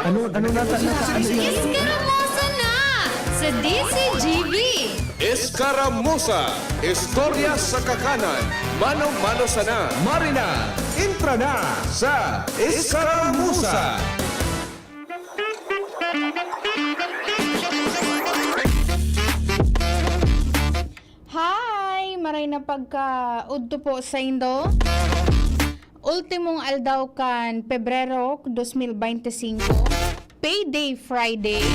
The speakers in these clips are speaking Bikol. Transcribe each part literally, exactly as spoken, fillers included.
Ano, ano na, ano na, ano yun? Iskaramusa na sa D C G B. Iskaramusa, istorya sa kakanan, mano-mano sana. Marina, intra na sa Iskaramusa. Hi! Maray na pagka-udto po saindo. Ultimong aldaw kan Pebrero dos mil bente singko, Payday Friday.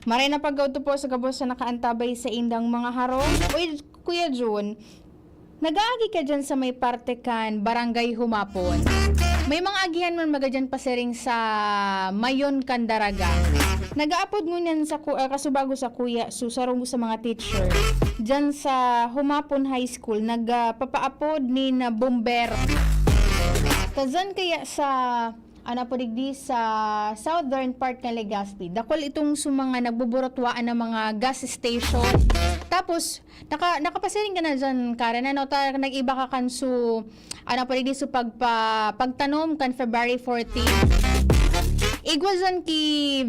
Maray na pagka-udto po sa gabos na nakaantabay sa indang mga harong. Uy, Kuya Jun, nag-aagi ka diyan sa may parte kan Barangay Humapon. May mga agihan man baga diyan pasiring sa Mayon kan Daraga. Nag-aapod ngunyan sa ku-, ah, kasubago sa kuya, so sarong sa mga teacher. Diyan sa Humapon High School, nagpapaapod nin, ah, bomber. Tazan kaya sa, ano po digdi, sa southern part ng Legazpi. Dakul itong sa mga nagbuburutwaan ng mga gas station. Tapos, naka-, nakapasiring ka na dyan, Karen, ano, ta-, nag-iba ka kan su, ano po digdi, su pagpa-, pagtanom kan February fourteen. Igwa dyan ki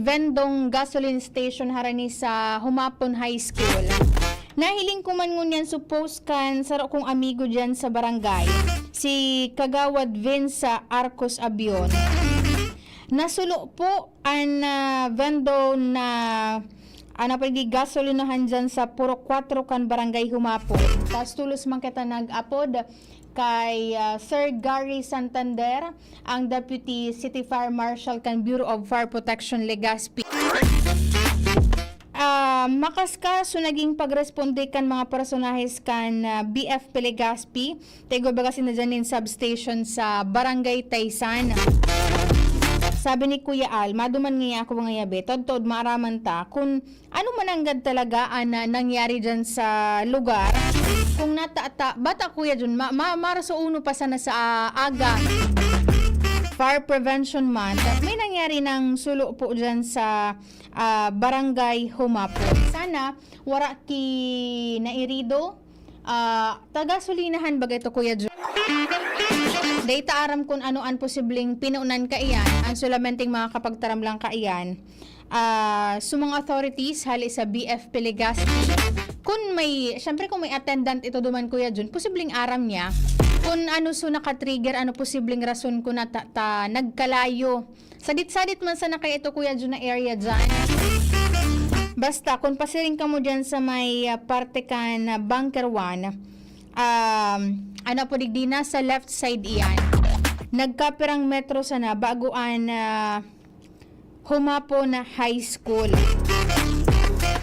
Vendong Gasoline Station harani sa Humapon High School. Nahiling ko man ngunyan su post kan saro kong amigo diyan sa barangay, si Kagawad Vince Arcos Abion. Nasulo po an, ah, vendo na, ano pa, di gasolinahan diyan sa Purok Kwatro kan Barangay Humapon. Tas tulos man kita nag-apod kay, ah, Sir Gary Santander, ang Deputy City Fire Marshal kan Bureau of Fire Protection Legazpi. Ah, makaskaso naging pagresponde kan mga personahes kan, ah, B F P Legazpi, ta igwa baga sinda diyan nin substation sa Barangay Taysan. Sabi ni Kuya Al, maduman ngaya ako mga yabe, todtod maaraman ta kun ano mananggad talaga an, ah, nangyari diyan sa lugar. Kung nata-, ta-, bata Kuya Jun, ma-, ma-, Marso uno pa sana sa, ah, aga. Fire Prevention Month. May nangyari ng sulo po diyan sa ah, Barangay Humapon. Sana wara ki nairido. Ah, taga Solinahan baga ito, Kuya Jo. Data aram kun ano an posibleng pinunan kaiyan. Ang sulamenteng mga kapagtaram lang kaiyan, ah, sa mga authorities hali sa B F P Legazpi. Kun may, syempre, kung may attendant ito duman, Kuya Jun, posibleng aram niya kun ano so nakatrigger, ano posibleng rason kun nata-, ta-, nagkalayo. Sadit-sadit man sana kaya ito, Kuya Jun, na area dyan. Basta, kung pasiring ka mo dyan sa may, ah, parte kan, ah, Bunker one, um, ano po, digdi na sa left side iyan. Nagkapirang metro sana bago an, ah, Humapon High School.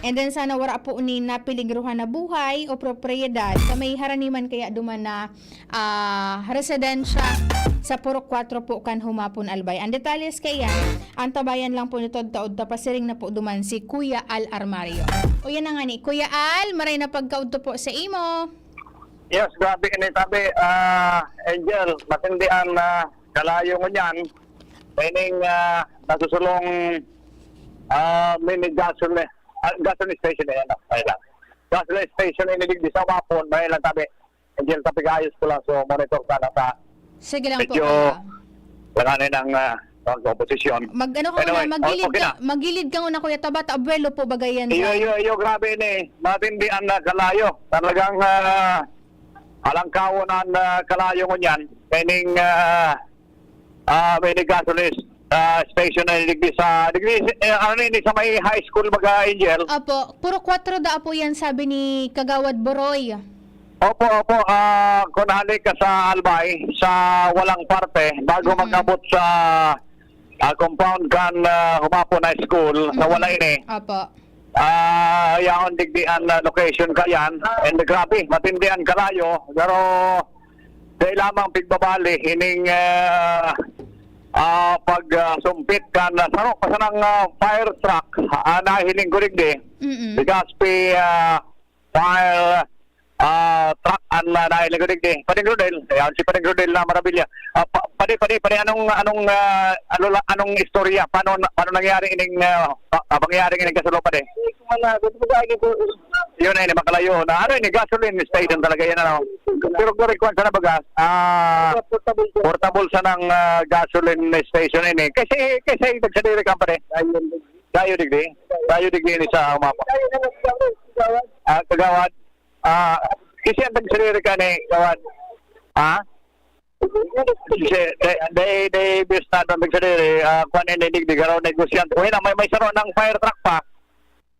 And then sana wara po ni napeligruhan na buhay o propriedad sa may haraniman kaya duman na ah, residensya sa Purok Kwatro po kan Humapon, Albay. Ang detalles kaiyan, antabayan lang po nito, taod ta pasiring na po duman si Kuya Al Armario. O yan na nga ni, Kuya Al, maray na pagkaudto po sa imo. Yes, grabe ini, sabi, ah, Angel, matindi ang, ah, kalayo ngunyan. Meaning, ah, nasusulong, ah, mini gasoline, ah, gasoline station na yan, ah, ayun lang. Gasoline station ini digdi sa Humapon, may lang sabi, Angel, tapigayos ko lang, so monitor sana ta. Sige lang po, Medyo kuya. Langanin ang, ah, ang komposisyon. Mag-ano ka Anyway, muna, magilid okay ka, na. Magilid ka muna, kuya. Taba, ta-, abuelo po, bagay yan Iyo, dyan. Iyo, iyo, grabe ini. Matindi ang, ah, kalayo. Talagang, ah, alangkawon ang, ah, kalayo ngunyan. Meaning, ah, ah, may gasoline, ah, station na digdi sa, digdi, eh, ano ni, sa may high school, mga Angel? Opo, Purok Kwatro da po yan, sabi ni Kagawad Boroy. Opo, opo. Ah, kung hali ka sa Albay, sa walang parte, bago Mm-mm. mag-abot sa, ah, compound kan, ah, Humapon High School, sa Mm-mm. wala ini. Opo. Ah, yaon digdi an, ah, location kayan. And grabe, matindi an kalayo. Pero dai lamang pigbabali ining, ah, ah, pag, ah, sumpit kan, ah, saro pa sanang, ah, fire truck, ah, nahiling ko digdi. Mm-mm. Legazpi, ah, fire, ah, truck An, ah, nahiling ko digdi, Pading Rodel. Ayan, si Pading Rodel na marabilya. Ah, pa-, padi, padi, padi, anong, anong, ah, ano la-, anong istorya? Paano, paano nangyari ining, ah, pa-, ah, pangyari ining kasulo, padi? Hindi ko man na, gusto ko lagi po. Yun ay, makalayo na. Ano yun, gasoline station talaga yan, ano? Pero, pero, kwan sana baga, ah, portable sana ang, ah, gasoline station ini. Kasi, kasi, nagsadiri ka, padi. Ayun. Tayo digdi. Tayo digdi ni sa mapa. Ah, kagawad. Ah, kasi ang nagsadiri ka ni, kagawad. Ha? Kasi, day, day, day, bis na ang nagsadiri. Ah, kwan ini digdi, garo negosyante. Uy na, may, may saro ng fire truck pa.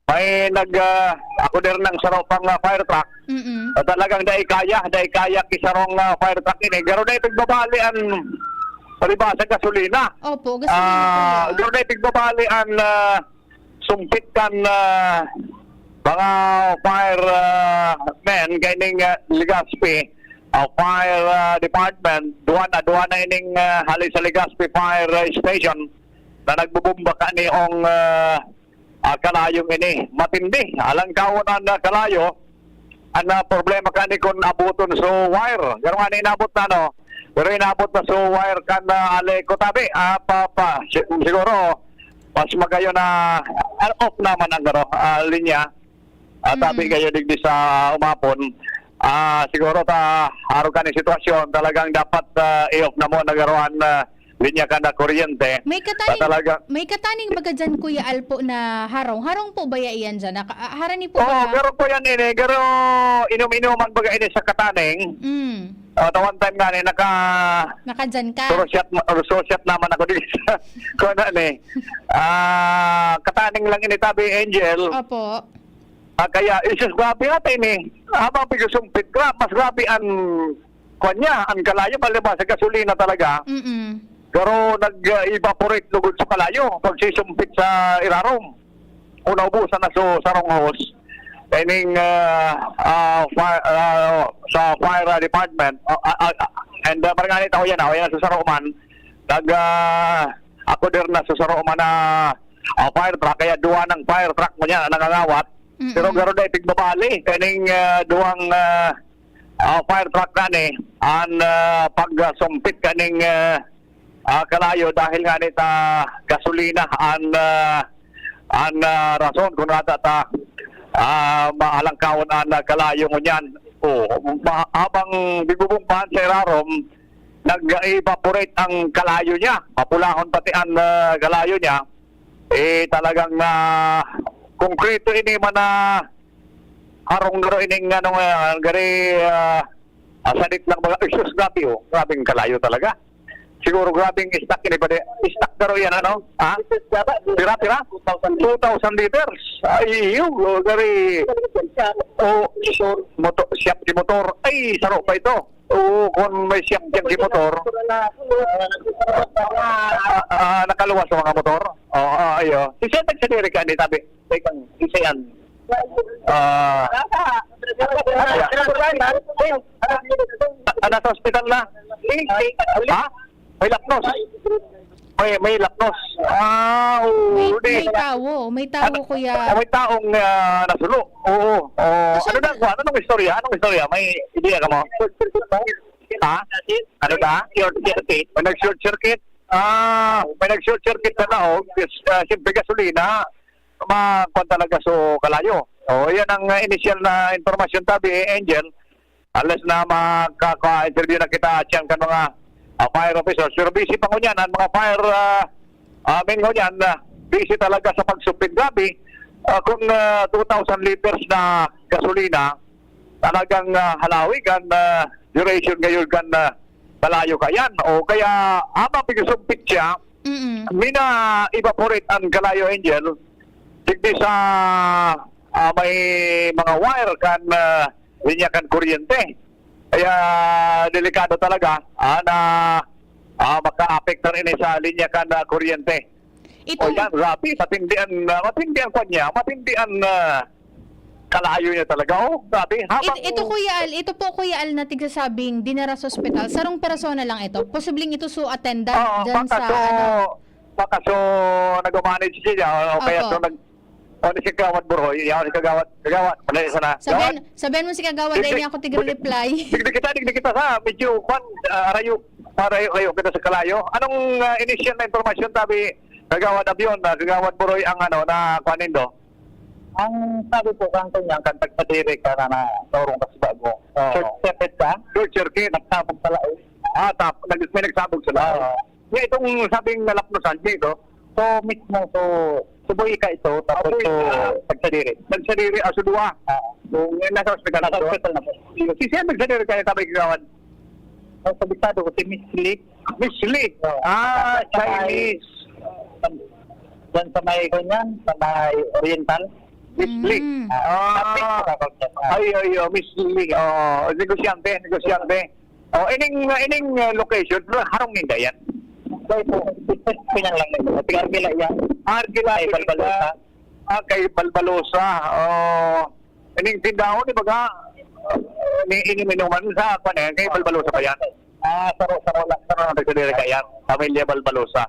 May nag, ah, ako din ng saro pang, ah, fire truck. Mm. Ah, talagang dai kaya, dai kaya ki sarong, ah, fire truck ini. Garo dai pigbabali an palibasa gasolina. Opo, gasolina Ah, po yan. Garo dai pigbabali an, ah, sumpit kan, ah, mga fire, ah, men kaining, ah, Legazpi, ah, fire, ah, department. Duwa na, duwa na ining, ah, hali sa Legazpi Fire, ah, Station na nagbubomba kaniong, ah, ah, kalayong ini. Matindi. Alang kaon an, ah, kalayo, an, ah, problema kani kun abuton so wire. Pero nga ni inabot na, no? Pero inabot na so wire kan, ah, Aleco tabi. Ah, pa, pa, si-, siguro, mas magayon na, ah, off naman ang, ano, ah, linya. Ah, tabi Mm. kayo digdi sa umapon. Ah, siguro ta, arog kani sitwasyon, talagang dapat, ah, i-off na mo, nagaroan, ah, linya kan, ah, kuryente. May kataning, Na talaga may kataning baga dyan, Kuya Al, po, na harong? Harong po ba ya iyan dyan? Naka-, ah, harani po Oo, ba? Pero po yan ini, pero inom-inoman baga ini sa kataning. Mm. Ah, ta one time nga ni, naka Nakadyan ka? Suro shot ma-, suro shot naman ako din sa, kung ano ni. Ah, kataning lang ini, tabi, Angel. Opo. Ah, kaya, isus, grabe ata ini. Habang pigsusumpit, gra-, mas grabe an, kwan niya, an kalayo, palibasa gasolina talaga. Mm-mm. Pero nag-evaporate lugod sa kalayo, pagsisumpit sa irarom. O naubusan na so, sarong hose. Kaining, ah, ah, fire, ah, sa fire, ah, department, ah, ah, ah, and, ah, parang nga nito, yan, ah, yan, sa saroman. Nag, ah, ako din na sa saroman na, ah, fire truck, kaya duwa ng fire truck mo niya, nangangawat. Mm-mm. Pero garo dai pigbabali, kaining, ah, duwang, ah, ah, fire truck na ni, an, ah, pagsumpit kaning, ah, ah, kalayo dahil nga nita gasolina an, ah, an, ah, rason kung nata ta, ah, maalangkawon an, ah, kalayo ngunyan. O, ma-, habang bibubungkahan sa irarom, nag-evaporate ang kalayo niya. Mapulahon pati an, ah, kalayo niya. Eh, talagang, ah, konkreto ini man na harong garo ining ano nga, gari, ah, ah, sadit lang mga, ay, sus, grabe, oh. Grabeng kalayo talaga. Siguro grabeng stock ini, pwede, stock garo yan, ano? Ha? Pira, pira? Two thousand liters. Ay, iyo, oh, gari. Oh, motor, shop di motor. Ay, saro pa ito. Oo, kung may shop dyan si motor. Ah, ah, nakaluwas sa mga motor. Oo, ah, ayo. Si Sir, nagsadiri ka, hindi tabi. Teka, isa yan. Ah, ah, nasa ospital na. Ha? May laknos. May, may laknos. Ah, oo, May, di. May tawo. May tawo, Ano, kuya. May taong, ah, nasulo. Oo. Oo. Ano na, kuwan? Anong istorya? Anong istorya? May ideya ka mo? Ha? Ano na? Short circuit. May nag-short circuit. Ah, may nag-short circuit sa taog. Yes, ah, siyempre gasolina. Ma-, kwan talaga so kalayo. Oh, yan ang, ah, initial na impormasyon tabi, eh, Angel. Unless na makaka-interview na kita, tiyan kan mga, ah, fire officers. Pero busy pa ngunyan, ang mga fire, ah, ah, men ngunyan, ah, busy talaga sa pagsumpit. Grabe, ah, kung, ah, two thousand liters na gasolina, talagang, ah, halawig ang, ah, duration ngayon kan, ah, kalayo kayan. O kaya, habang pigsusumpit siya, Mm. mina-evaporate ang kalayo, Angel. Digdi sa, ah, may mga wire kan, ah, linya kan kuryente. Kaya delikado talaga, ah, na, ah, makaapektar ini sa linya kan, ah, kuryente. Ito O yan, grabe, matindi ang, ah, matindi ang kwan niya, matindi ang, ah, kalayo niya talaga. Oh, grabe. Habang It-, ito, Kuya Al, ito po, Kuya Al, na tigsasabing dinara sa ospital, sarong persona lang ito. Posibleng ito so attendant Oo, dyan baka sa, so, ano. baka so nag-manage siya, o kaya Opo. so nag-, Ano si Kagawad Boroy? Yaw si Kagawad, Kagawad, madali sana. Sabihan, Gawad, sabihan mo si Kagawad, digdi-, dai niya ako tig-reply. Digdi kita, digdi kita sa medyo, kwan, ah, arayo, arayo-rayo kita sa kalayo. Anong, ah, initial na impormasyon, sabi, Kagawad Abion, ah, Kagawad Boroy, ang ano, na kwan nindo? Ang sabi po, kan kunyang, kan tagsadiri ka na, na, sa urong kasbago. Oo. Short circuit ka? Short circuit. Nagsabog sa laog. Ah, tap-, nag-, may nagsabog sa laog. Oo. Niya itong sabing nalapnosan, niya ito? So, mismo, so, subuhi ka ito, tapos Apoy, so, ah, nagsadiri. Nagsadiri, ah, so, duwa. Ah. So, ngayon nasa ospital na Nasa ito? Ospital na po. Si, si, sino nagsadiri kayo, Tabay Kagawad? Ang kabisado ko, si Miss Lee. Miss Lee? Oo. Ah, Sa may, Chinese. Diyan sa may, ganyan, sa may Oriental. Miss Lee. Mm. Ah, Ah. Sa Pink, sa Pink. Ay, ay, oh, Miss Lee. Oh, negosyante, negosyante. Oh, ining, ining, uh, location, pero harong ninda yan? Dai po. Pinang lang nito. Tingnan nila yan. Ah, Argila, Ay, Argila. Balbalosa. Ah, kay Balbalosa. Oh, ining tindahon, di ba ka? Ni, ining minuman sa, kwan yan, kay Balbalosa pa yan? Ah, saro, saro lang. Saro lang, nagsadiri ka yan. Pamilya Balbalosa.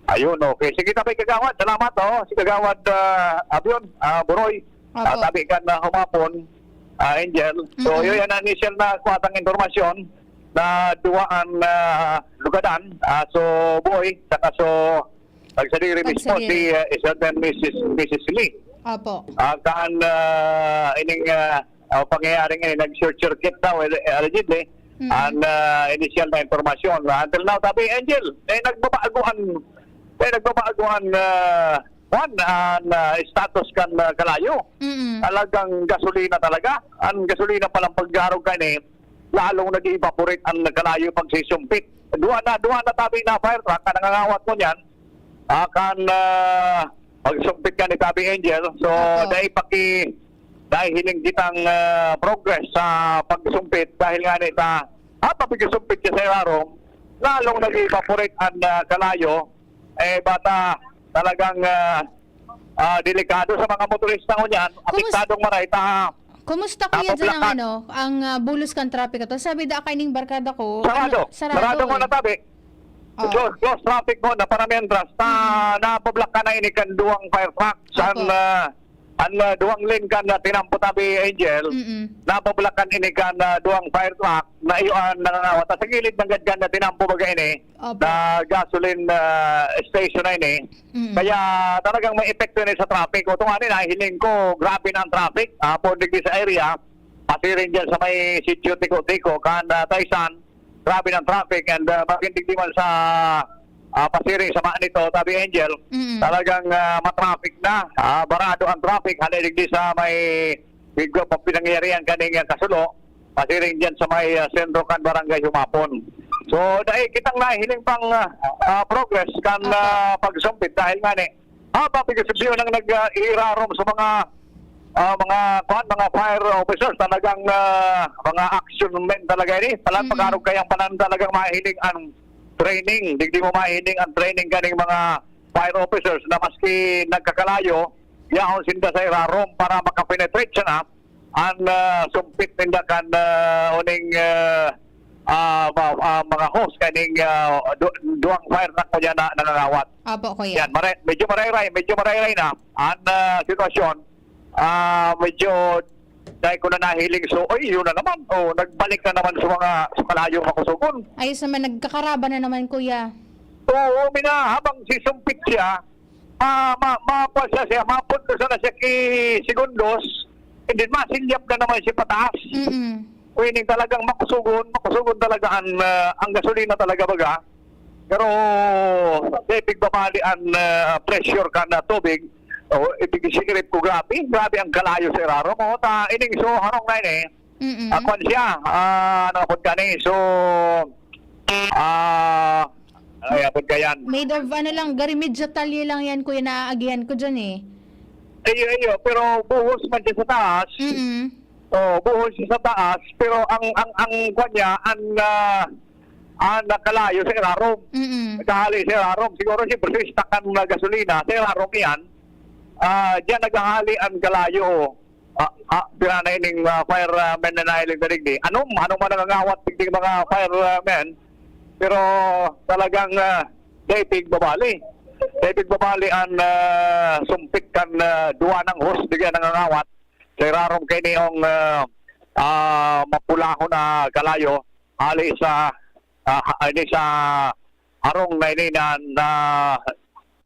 Ayun, okay. Sige, Tabay Kagawad. Salamat, oh. Si Kagawad, ah, Abion, ah, Boroy. Opo. Ah, tabi kan, ah, humapon, ah, Angel. So, Mm-mm. Yun yan ang initial na kuwatang impormasyon na duwa ang, ah, lugadan. Ah, so, Boy, saka so, nagsadiri mismo Nagsadiri. si, ah, Isold and Missus, Missus Lee. Opo. Ah, kan, ah, ining, ah, ah, pangyayaring ini, nag-short circuit daw, eh, allegedly. Mm. Ang, ah, initial na impormasyon. Until now, tabi, Angel, eh, nagbabago ang, eh, nagbabago ang, ah, kwan, ang, ah, status kan, ah, kalayo. Mm. Talagang gasolina talaga. Ang gasolina palang paggarog ka ni, lalong nag-evaporate ang kalayo pagsisumpit. Duwa na, duwa na tabi na fire truck ang nangangawat mo niyan. Ah, kan, ah, pagsumpit ka ni Tabi Angel. So, Opo. dahil paki-, dahil hiling kitang, ah, progress sa pagsumpit, dahil nga nita, ah, pagsumpit siya sa irarom, lalong nag-evaporate ang, ah, kalayo. Eh, bata, talagang, ah, ah, delikado sa mga motorista ngunyan, Kumus-, apektadong maray ta, kumusta, kuya, dyan ang, nabublakan. ano, ang, ah, bulos kan trapiko? Sabi da kaining barkada ko, Sarado. ano, sarado, Sarado mo eh. na tabi. Oh. Close, close traffic mo na para mientras ta Mm. nabublakan na ini kan duwang fire truck. San, Opo. ah, an, ah, duwang lane kan, ah, tinampo tabi, Angel, Mm-mm. nabublakan ini kan, ah, duwang fire truck na iyo ang nangangawat. Sa gilid ng gadgan na tinampo baga ini, Opo. na gasoline, ah, station na ini. Mm. Kaya talagang may epekto ini sa traffic. O, tunga ni, nahiling ko, grabe na ang traffic. Ah, po, digdi sa area, pasiring dyan sa may sitio Tiko-Tiko, kan, ah, Taysan, grabe na ang traffic. And, ah, maging digdi man sa, ah, pasiring sa Manito, Tabi Angel, Mm. talagang, ah, matraffic na. Ah, barado ang traffic. Hali digdi sa may Bigla pa pinangyarihan kaning, ah, kasulo, pasiring dyan sa may, ah, sentro kan Barangay Humapon. So, dai kitang nahiling pang, ah, ah, progress kan, Opo. ah, pagsumpit dahil nga ni, ah, papigasubyo nang nag, ah, iirarom sa mga, ah, mga, kuwan, mga fire officers, talagang, ah, mga action men talaga ini. Palan Mm-mm. pag-arog kayang panan talagang mahiling ang training. Digdi mo mahiling ang training kaning mga fire officers na maski nagkakalayo, yaon sinda sa irarom para makapenetrate siya na ang, ah, sumpit ninda kan, ah, uning, ah, ah, ma-, ah, mga hose kaning, ah, du-, duwang fire truck ko dyan na nangangawat. Apo, kuya. Yan, mare-, medyo marayray, medyo marayray na ang, ah, sitwasyon. Ah, medyo dahil ko na nahiling, so, "Oy, yun na naman. Oh, nagbalik na naman sa mga, sa malayong makusugon." Ayos naman, nagkakaraba na naman, kuya. Oo, mina, habang sisumpit siya, ma-, ma-, makuha siya, siya, mapunta siya na siya ki segundos, and then masilyap na naman siya pataas. Mm-mm. Meaning talagang makusugon, makusugon talaga ang, ah, ang gasolina talaga baga. Pero dai pigbabali ang, ah, pressure kan, ah, tubig. O, ibig isirip ko, grabe, grabe ang kalayo sa irarom. O, ta, ining so, harong na ini. Mm-mm. Ah, kwan siya, ah, ano, kwan ka ni, so, ah, ay, apod ka yan. Made of ano lang, garimidya talye lang yan, kuya, naaagihan ko dyan eh. Iyo, iyo, pero buhos man siya sa taas. Mm-mm. Oh, buhos siya sa taas, pero ang, ang, ang kwan niya, ang, ah, ang nakalayo sa irarom. Mm-mm. Naghahali sa irarom. Siguro, siyempre, sa istakan na gasolina, sa irarom yan. Ah, diyan naghahali ang kalayo. Ah, ah, pira na ining, ah, firemen na nahiling na digdi. Ano, ano man nangangawat digdi mga firemen, pero talagang, ah, dai pigbabali. David Babali an ah, sumpik kan ah, duwa nang hose digdi nangangawat sa irarom kaini ong ah, ah, mapulahon na kalayo hali sa ah, ha- ini sa harong na ini na, na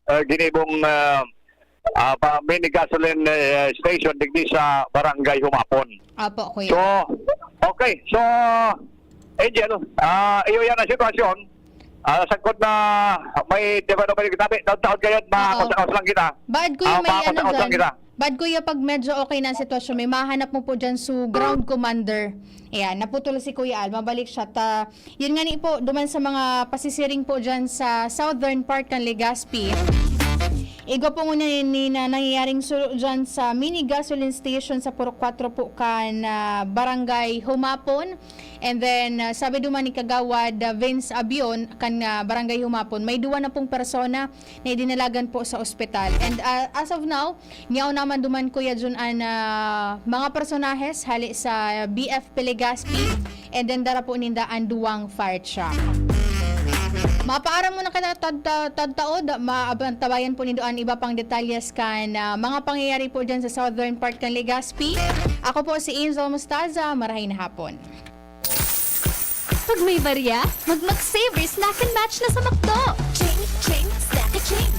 ah, ginibong ah, ah, pa, mini gasoline eh, station digdi sa Barangay Humapon. Opo, kuya. So, okay. So, Angel, ah, iyo yan ang sitwasyon. Ah, sagkod na may development yung kitabi, taon-taon kayo at Oo. makakos-akos lang kita. Bad kuya, Ah, may ano makakos-akos lang dyan. kita. Bad kuya, pag medyo okay na ang sitwasyon, may mahanap mo po dyan sa ground commander. Ayan, naputol si Kuya Al. Mabalik siya. Ta, yun nga ni po, duman sa mga pasisiring po dyan sa southern part kan Legazpi. Igwa po muna ni na nangyayaring sulo dyan sa mini gasoline station sa Purok kwatro po kan ah, Barangay Humapon. And then, ah, sabi duman ni Kagawad ah, Vince Abion kan ah, Barangay Humapon, may duwa na pong persona na idinalagan po sa ospital. And ah, as of now, nyaw naman duman, Kuya Jun, an ah, mga personahes hali sa B F P Legazpi. And then dara po ninda an duwang fire truck. Mapaaram muna kita tadta- tadtaod, maabantabayan po nindo an iba pang detalyes kan ah, mga pangyayari po dyan sa southern part kan Legazpi. Ako po si Angel Mostaza, marahay na hapon. Pag may barya, mag Max Saver Snack and Match na sa McDo! Ching! Ching! Snack and Ching!